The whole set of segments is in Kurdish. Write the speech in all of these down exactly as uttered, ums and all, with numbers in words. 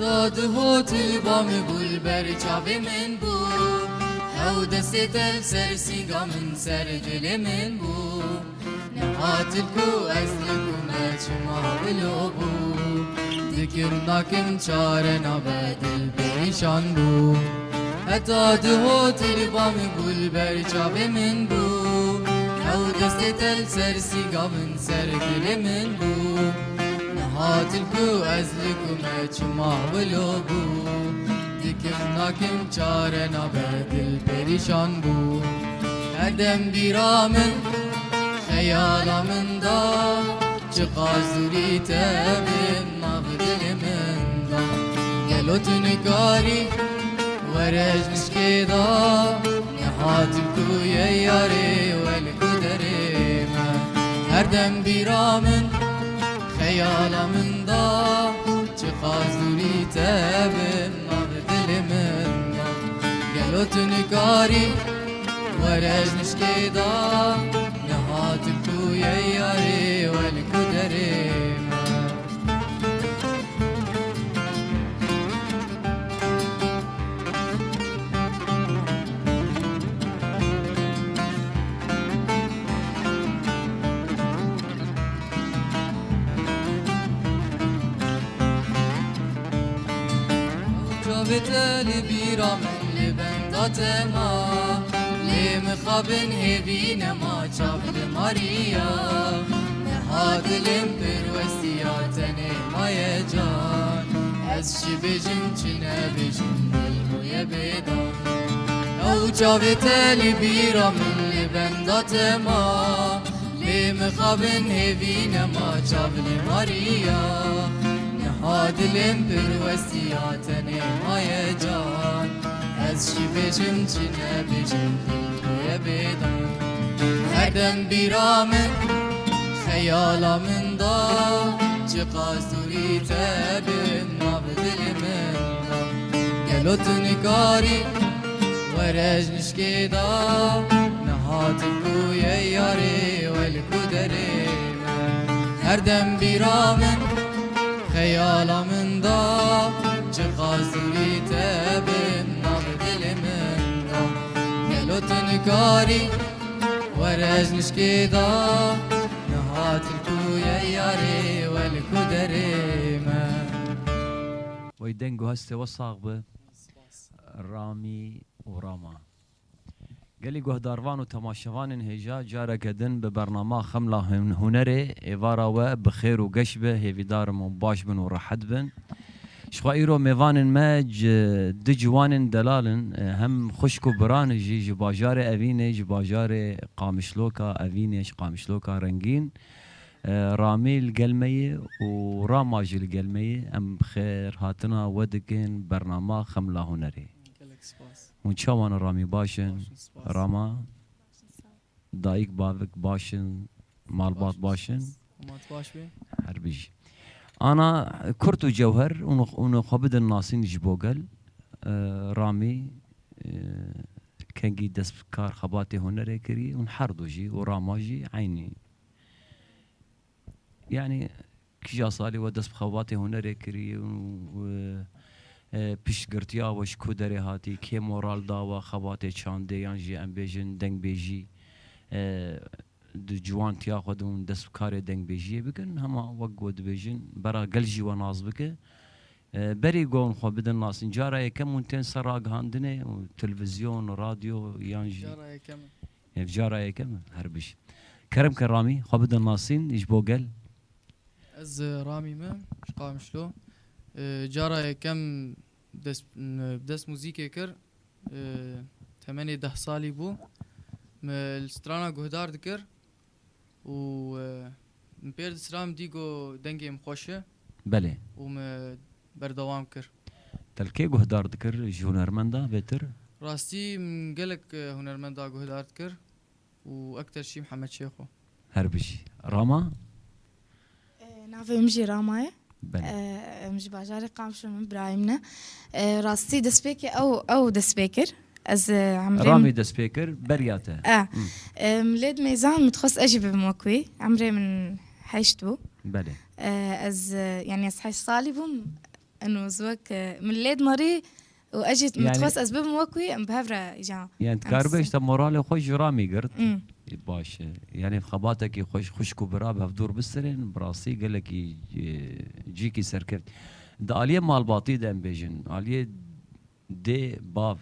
Dad hot li ba min bû, li ber çavê min bû. Hew destê te li ser sînga min, ser dilê min bû. Niha tu li ku ez li ku me çima wilo bû. Dikim nakim çare nabe, dil perîşan bû. Heta dihot li ba min bû, li ber çavê min bû. Hew destê te li ser sînga min, ser dilê min bû. Niha tu li ku ez li ku me çima wilo bû. Dikim nakim çare nabe, dil perîşan bû. Her dem bîra min, xeyala min da. Çiqas dûrî te bim, nav dilê min da. Gelo tu nikarî were ji nişkê da. Niha tu li ku ye yarê, we li ku derê me. Her dem bîra min, xeyala min da. Çiqas dûrî te bim, nav dilê min da. Gelo tu nikarî were ji nişkê da. Niha tu li ku ye yarê, we li ku derê me. Çavê te li bîra min, li benda te ma. Lê mixabin hêvî nema, çav li marî ya. Niha dilim pir westiya, tenê maye can. Ez çi bêjim, çi nebêjim, dil bûye bêdan. Ew çavê te li bîra min, li benda te ma. Lê mixabin hêvî nema, çav li marî ya. Niha dilê min pir westiya, tenê maye can. Ez çi bêjim, çi nebêjim, dil bûye bêdan. Her dem bîra min, xeyala min da. Çiqas dûrî te bim, nav dilê min da. Gelo tu nikarî were ji nişkê da. Niha tu li ku ye yarê, we li ku derê me. Her dem bîra min, xeyala min da. Çiqas dûrî te bim, nav dilê min da. Gelo tu nikarî were ji nişkê da. Niha tu li ku ye yarê, we li ku derê me. Wey deng û hestê we sax be. Ramî û Rama. Gelî guhdarvan û temaşevanên hêja, careke din bi bernama Xemla Hun-, Hunerê êvara we bi xêr û geş be, hêvîdar im hûn baş bin û rehet bin. Jixwe îro mêvanên me ci-, du ciwanên delal in, e, hem xwişk û biran jî ji bajarê Evînê, ji bajarê Qamişloka Evînê, ji Qamişloka Rengîn. E, Ramî li gel me ye û Rama jî li gel me ye. Em bi xêr hatina we dikin bernama Xemla Hunerê. Gelek spas. Hûn çawan in Ramî, baş in? Baş in, spas. Rama, dayik bavik baş in, malbat baş in? Hûn baş be. Her bijî. Ana kurt û cewher, hûn, hûn xwe bidin nasîn ji bo gel. E, Ramî, e, kengî dest bi kar xebatê hunerê kiriye, hûn her du jî û Rama jî eynî. Yani kîja salî we dest bi xebatê hunerê kirî û, e, e, piştgirtiya we ji ku derê hatî, kê moral da we xebatê çandê yan jî em bêjin dengbêjî, e, di ciwantiya xwe de hûn dest bi karê dengbêjiyê bikin, hema wek ku dibêjin bera gel jî we nas bike. E, berî ku hûn xwe bidin nasîn, cara yekem hûn tên ser ragihandinê û televîzyon, radyo yan jî? Cara yekem. Ev cara yekem e, her bijî. Kerem ke Ramî, xwe bidin nasîn ji bo gel. Ez, e, Ramî me, ji Qamişlo. E, cara yekem dest, e, dest muzîkê kir, e, temenê deh salî bû. Me li strana guhdar dikir û, e, min pêr distira, min dî ku dengê min xweş e. Belê. Û me berdewam kir. Te li kê guhdar dikir ji hunermenda bêtir? Rastî min gelek, e, hunermenda guhdar dikir û ekter jî Mihemed Şêxo. Her bijî. Rama? E, navê min jî Rama ye. Belê. E, em ji bajarê Qamişlo, min birayê min e. E, rastî destpêkê ew, ew dest pê kir. Ez, e, emrê min Ramî dest pê kir, beriya te. E, Hmm. e, min lê dimêzan, min dixwest ez jî bibim wek wî. Emrê min heşt bû. Belê. E, ez, e, yani ez heşt salî bûm. Eno, ez wek, e, min lê dimarî û ez jî min Yani dixwest ez bibim wek wî, em bi hev re îca Yani em dikarî s- bêjî te moralê xwe ji Ramî girt. Mm. Baş e. Yani xebatekî xweş, xwişk û bira bi hevdûr bistirên, bi rastî gelekî, e, cîkî serkeft. Di aliyê malbatî de em bêjin, aliyê dê, bav,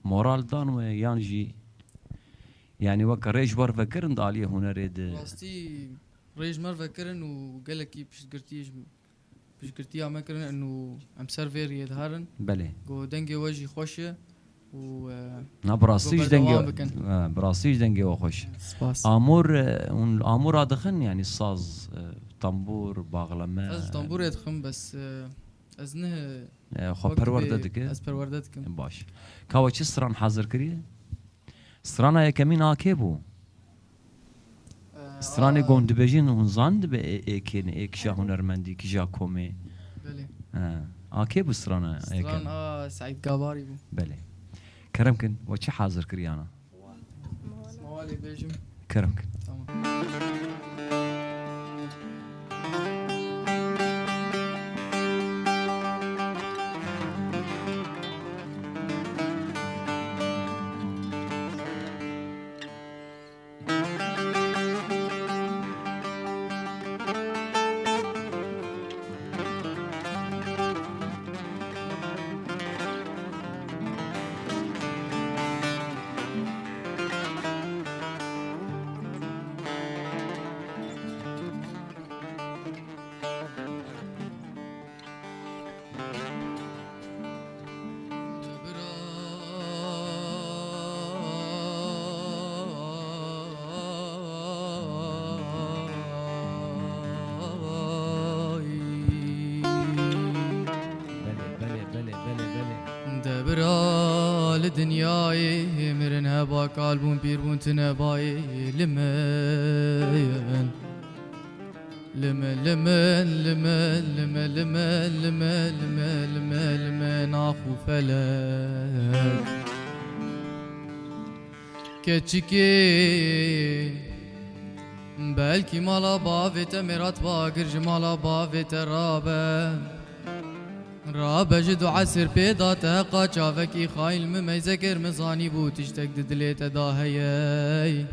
moral dan we yan jî, yani weke rê ji we re vekirin di aliyê hunerê de? Rastî rê ji me re vekirin û gelekî piştgirtî ji, piştgirtiya me kirin û em ser vê riyê diherin. Belê. Go dengê we jî xweş e û, e, Na, bi rastî go jî dengê, berdewam bikin. E, bi rastî jî dengê we xweş. Spas. Amûr, e, hûn amûra dixin, yani saz, e, tambûr, baxleme? Ez tambûrê dixim, bes, e, ez ne E, xwe wek perwerde dibê dike? Ez perwerde dikim. E, baş. Ka we çi stran hazir kiriye? Strana yekemîn a kê bû? E, Stranê a- gon dibêjin hûn zan dibe ê, ê kê ne, ê kîja hunermendî, kîja komê? Belê. E, a kê bû strana yekem? Stran a Seîd Gabarî bû. Belê. Kerem kin, we çi hazir kiriyana? Mawalê bêjim. Kerem kin. Tamam. Belê, belê, belê, belê, belê. De bira li dinyayê mirin heba, kal bûn, pîr bûn, tune bayê li min. Li min, li min, li min, li min, li min, li min, li min, li min, ax û felek. Keçikê, belkî mala bavê te mêrat bagir ji mala bavê te rabe. Rabe ji du esir pê da te heqa çavekî xayîn li min meyze kir, min zanîbû tiştek di dilê te da heye.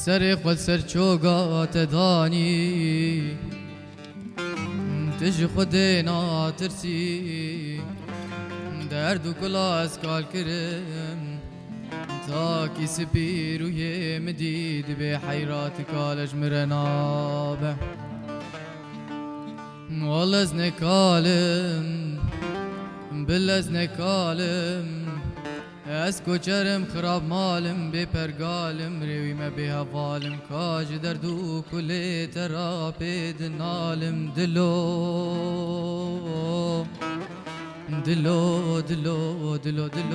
Serê xwe li ser çoga te danî. Tu ji Xwedê natirsî. Derd û kula ez kal kirim. Takî spî rûyê min dî, dibê heyra tu kale ji min re nabe. Wal ez nekalim, bil ez nekalim. Ez koçerim, xirab malim, bê pergalim, rêwî me bê hevalim, ka ji derd û kulê te ra pê dinalim dilo. Dilo, dilo, dilo, dilo.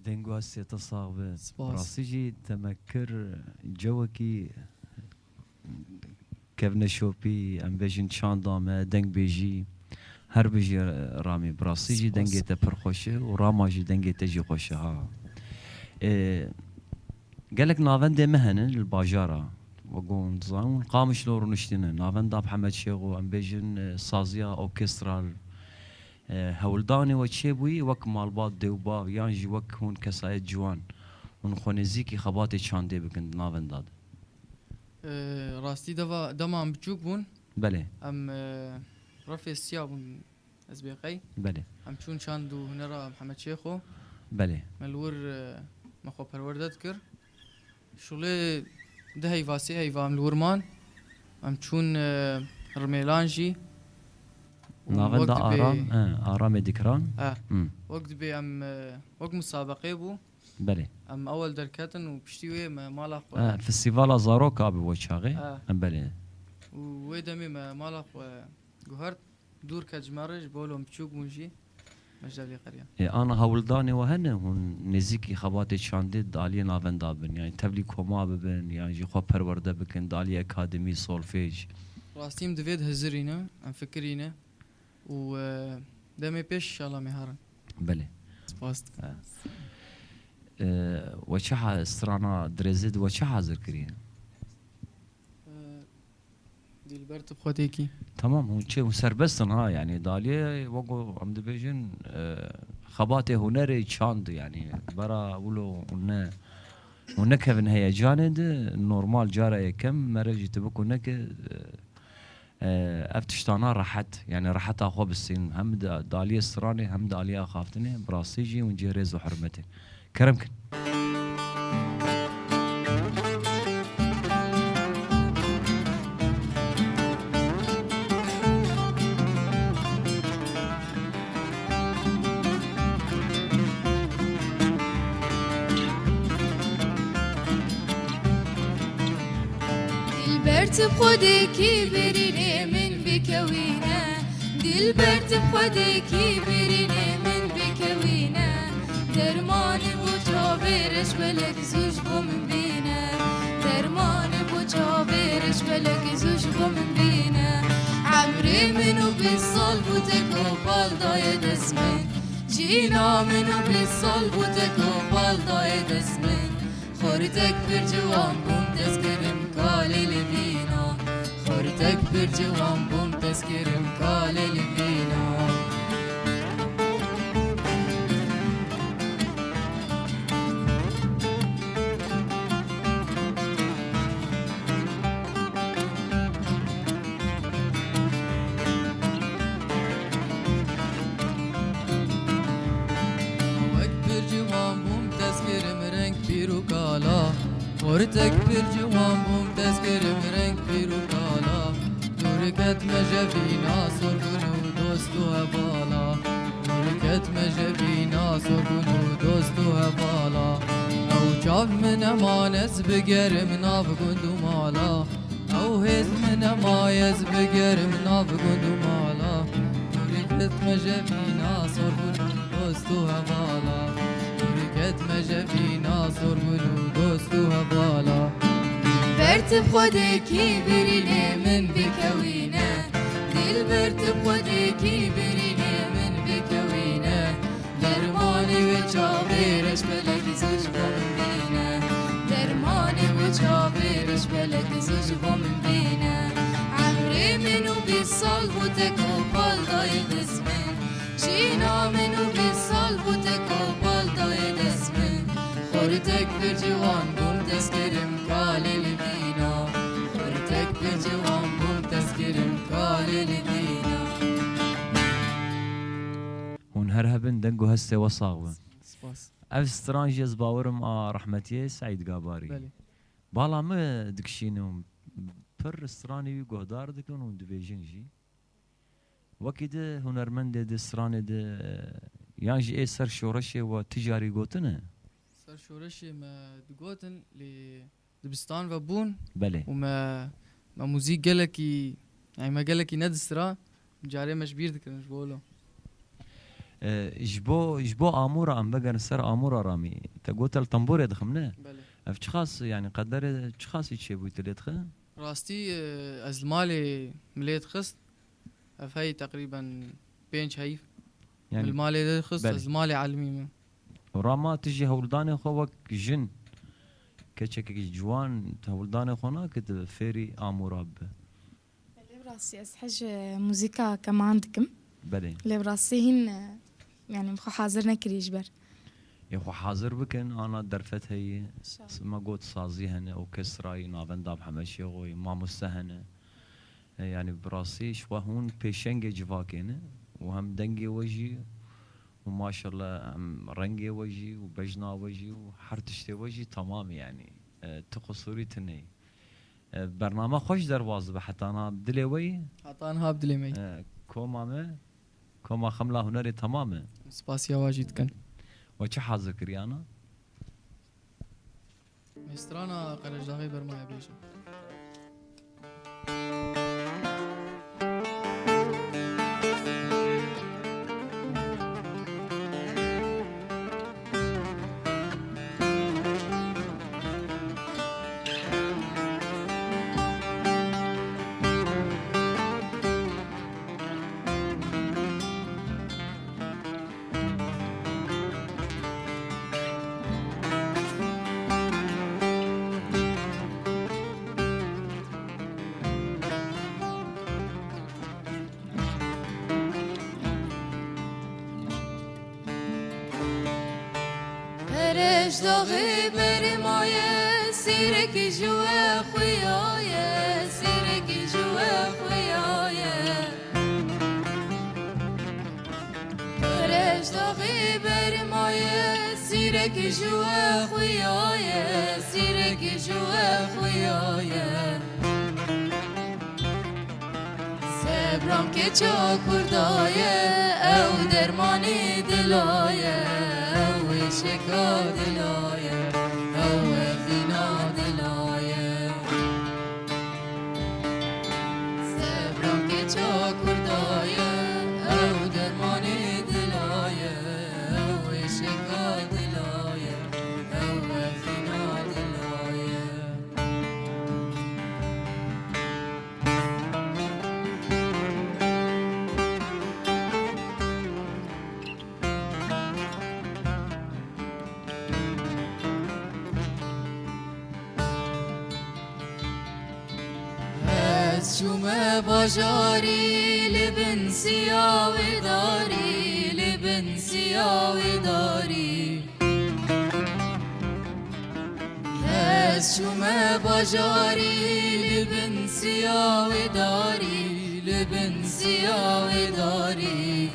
Deng û hestê te sax be. Spas. Rastî jî te me kir cewekî kevneşopî, em bêjin çanda me, dengbêjî. Her bijî Ramî, bi rastî jî Spas. Dengê te pir xweş e û rama jî dengê te jî xweş e ha. Ê, gelek navendê me hene li bajara. Wek hûn dizanin, hûn Qamişlo rûniştîne. Navenda Mihemed Şêxo, em bêjin, e, saziya orkestral, e, hewldanê we çêbûyî wek malbat, dê û bav, yan jî wek hûn kesayet ciwan, hûn xwe nêzîkî xebatê çandê bikin di navenda de? E, rastî deva, dema em biçûk bûn, Belê. em, e, refê siya bûn. Ez bê qey. Belê. Em çûn çand û hunera Mihemed Şêxo. Belê. Me li wir, e, Me xwe perwerde dikir. Şûlê du heyva, sê heyva em li wir man. Em çûn, e, Rimêlan jî. Û wek Navenda dibê, Aram, e, Aramê Dikiran. e, Hmm. Wek dibê em, e, wek musabaqê bû. Belê. Em ewel derketin û piştî wê me mala xwe. E, festîvala zaroka bi wê çaxê. E. E, belê. Û wê demê me mala xwe guhert. Dûr ket ji me re, ji bo lom biçûk bûn jî. Me ji devlê qeriya. E, ana hewldanê we hene hûn nêzîkî xebatê çandê di aliyê navenda bin? Yani tevlî koma bibin, yan jî xwe perwerde bikin di aliyê akademî, solfej? Rastî em divê dihizirîne, em fikirîne û, e, demê pêş inşallah me herin. Belê. Spas dikim. E, we çi ha-, strana dirêzê di we çi hazir kiriye? E, Dilber tu xwedêkî. Tamam, hûn çi, hûn serbest in ha, yani daliyê wek em dibêjin, e, xebatê hunerê çand, yani bera wilo hûn ne, hûn nekevin heyecanê de, normal cara yekem mere jî tu bikû neke, e, e, ev tiştana rehet, yani reheta xwe bisîn, hem di, di aliyê stranê hem di aliyê axaftinê, bi rastî jî hûn cihê rêz û hurmetê. Kerem kin. Dilber tu xwedêkî birînê min bikewîne. Dilber tu xwedêkî birînê min bikewîne. Dermanê bo çavê reş belek zû ji bo min bîne. Dermanê bo çavê reş belek zû ji bo min bîne. Emrê min û bîst sal bû te ku bal dayê dest min. Jîna min û bîst sal bû te ku bal dayê dest min. Xortek pir ciwan bûm, dest kirim kalê li vîna. Xortek pir ciwan bûm, dest kirim kalê li vîna. Wek pir ciwan bûm, dest kirim reng pîr û kala. Xortek pir ciwan bûm, dest kirim reng pîr û kala. Dûr ket me je vîna, sorgul û dost û hevala. Dûr ket me je vîna, sorgul û dost û hevala. Ew çav min eman ez bigerim nav gund û mala. Ew hêz min nema ez bigerim nav gund û mala. Dûr ket me je vîna, sorgul û dost û hevala. Dûr ket me je vîna, sorgul û dost û hevala. Dilber tu xwedêkî birînê min bikewîne. Dilber tu xwedêkî birînê min bikewîne. Dermanê wê çavê reş belek zû ji bo min bîne. Dermanê wê çavê reş belek zû ji bo min bîne. Emrê min û bîst sal bû te ku bal dayê dest min. Jîna min û bîst sal bû te ku bal dayê dest min. Xortek pir ciwan bûm, dest kirim kalê li vîna. Xortek pir ciwan bûm, dest kirim kalê li vîna. Hûn her hebin, deng û hestê we sax be. Spas. Ev stran jî ez bawerim a rehmetiyê Seîd Gabarî. Belê. Bala min dikişînim, pir stranê wî guhdar dikin û dibêjin jî. Wekî di hunermendê di stranê di, yan jî ê ser şoreşê we ti carî gotine? Ser şoreşê me digotin lê dibistan ve bûn Belê. û me, me muzîk gelekî, yani me gelekî nedistra, carê me ji bîr dikirin ji bo lo. E, ji bo, ji bo amûra em vegerin ser amûra Ramî. Te got el tembûrê dixim ne? Belê. Ev çiqas, yani qederê çiqasî çêbûyî tu lê dixe? Rastî, e, ez li malê min lê dixist. Ev hey teqrîben pênc hey. Yani Min li malê lê dixist, Belê. Ez li malê elimî me. Rama tu jî hewldanê xwe wek jin, keçekekî ciwan, tu hewldanê xwe nake tu fêrî amûra bibe. Lê bi rastî ez hej muzîka keman dikim. Belê. Lê bi rastî hîn, e, yani xwe hazir nekirî ji ber. Ê xwe hazir bikin, ana derfet heye. Şa. Me got sazî hene, orkestrayî, navenda bi heme şêxoyî, mamoste hene. E, yani bi rastî ji xwe hûn pêşengê civakê ne û hem dengê we jî Maşallah, em rengê we jî û bejna we jî û her tiştê we jî temam e, yanî, e, tu qusûrî tune ye. E, bername xweş derbas dibe, heta niha bi dilê we ye? Heta niha bi dilê me ye. E, koma me, koma Xemla Hunerê temam e. Spasiya we jî dikin. We çi hazir kiriyana? Mêstrana Qerejdaxê Bermaya bêje. Qerejdaxê berê maye, sêrekî ji we xuyaye, sêrekî ji we xuyaye. Qerejdaxê berê maye, sîrekî ji we xuyaye, sîrekî ji we xuyaye. Sebran keça Kurda ye, ew dermanê dila ye, ew êşeka dila ye, ew evîna dila ye. Sebran keça Kurda ye, ew dermanê dila ye, ew êşeka dila ye, ew evîna dila ye. Ez çûme bajarî, li bin siya wê darî, li bin siya wê darî. Ez çûme bajarî, li bin siya wê darî, li bin siya wê darî.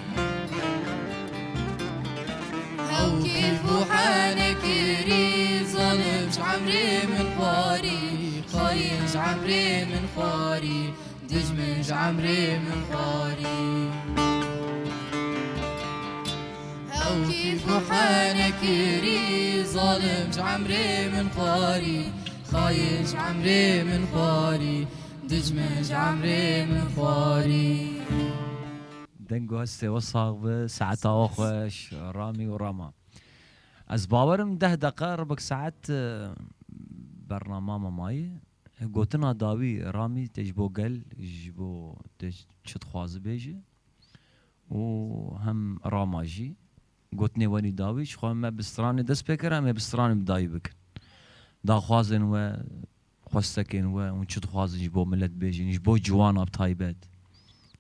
Ew kêf û henekirî, zalim ji emrê min xwarî, xayîn ji emrê min xwarî, dijmin ji emrê min xwarî. Ew kêf û henekirî, zalim ji emrê min xwarî, xayîn ji emrê min xwarî, dijmin ji emrê min xwarî. Deng û hestê we sax be, saeta we xweş, Ramî û Rama. Ez bawerim deh deqa ribik saet, e, bernama me maye. Gotina dawî Ramî te ji bo gel, ji bo te çi dixwazi bêje. Û hem Rama jî. Gotinê wenî dawî, ji xwe me bi stranê dest pê kir, em ê bi stranê bi dawî bikin. Daxwazên we, xwestekên we, hûn çi dixwazin ji bo milet bêjin, ji bo ciwana bi taybet?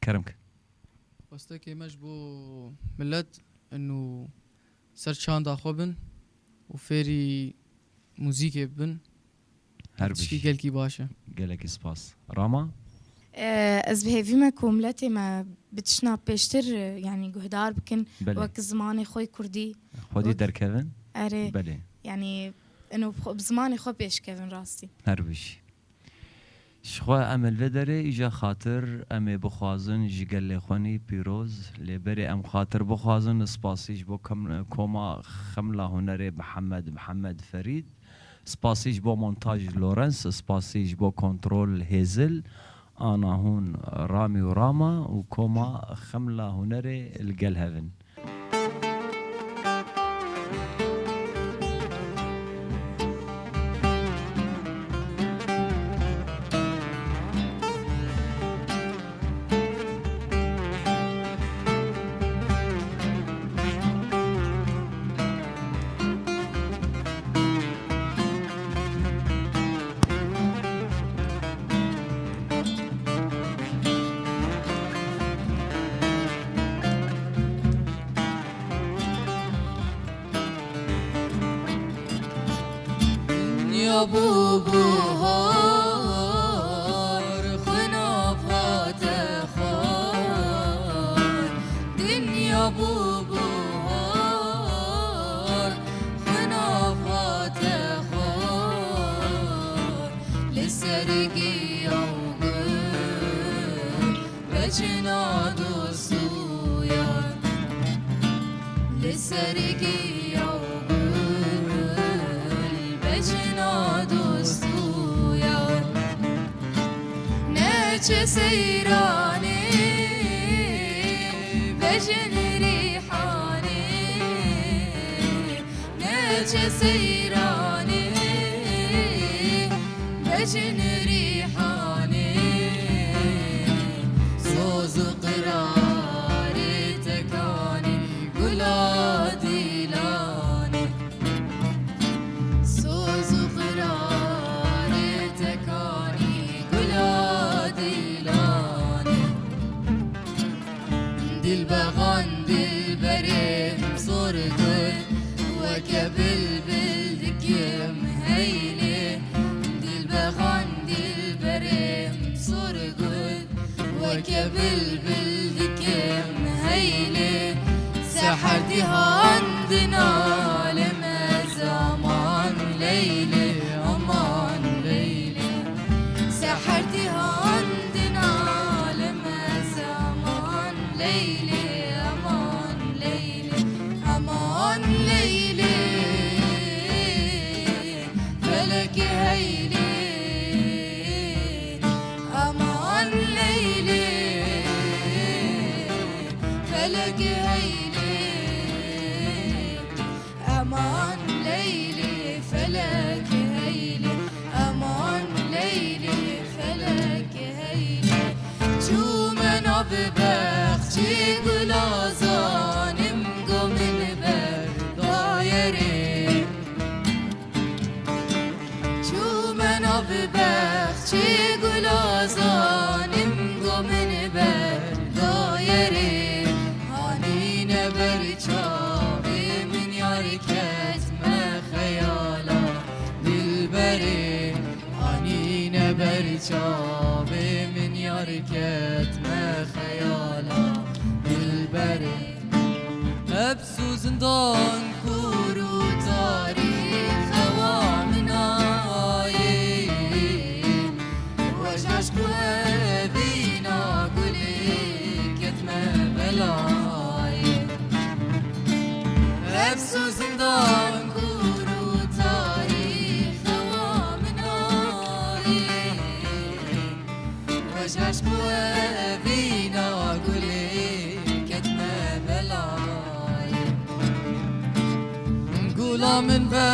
Kerem ke. Xwestekê me ji bo milet in û ser çanda xwe bin û fêrî muzîkê bibin. Her tiştî bijî. Gelkî baş e. Gelekî spas. Rama? Ee, ez bi hêvî me ku miletê me bi tiştna pêştir, e, yanî guhdar bikin, belê, wek zimanê xwe kurdî. Xwedî wek derkevin? Erê. Belê. Yanî, ino bi xwe, bi zimanê xwe pêşkevin rastî. Her bijî. Ji xwe em li vê derê îja xatir em ê bixwazin ji gelê xwenî pîroz, lê berê em xatir bixwazin spasî ji bo kem-, koma Xemla Hunerê Mihemed, Mihemed Ferîd, spasî ji bo montaj Lorenz, spasî ji bo kontrol Hêzil, ana hûn Ramî û Rama û koma Xemla Hunerê li gel hev in. Dinya bû buhar, xwina fate xwar. Dinya bû buhar. Li ser giya û gul, bejna dost û yar. Li ser giya û gul, bejna dost û yar. Neçe seyranê, bejin rîhanê. Neçe seyranê, bejin rîhanê. Soz û qirarê tekanî gula dîlanê. Soz û qirarê tekanî gula dîlanê. Dilbexan dilberê sor gul, weke bilbil dikim heylê. Dilbexan dilberê sor gul, weke bilbil dikim heylê. Seher dihan dinalim ez aman Leylê, aman Leylê. Seher dihan dinalim ez aman Leylê, aman Leylê, aman Leylê. Felek heylê, aman Leylê. Felek heylê, aman Leylê, felek heylê, aman Leylê, felek heylê. Çûme nav bexçê gula zanim, go min ber dayerê. Çûme nav bexçê gula zanim, go min ber dayerê. Hanîne ber çavê min yar, ketme xeyala dilberê. Hanîne ber çavê min yar, ketme xeyala dilberê. Hep Sozindan kûr û tarî xewa min ayê. Weş aşk û evîna gulê ketme belayê. Hep Sozindan kûr û tarî xewa min ayê. Weş aşk û evîna gulê ketme belayê. Gula min ve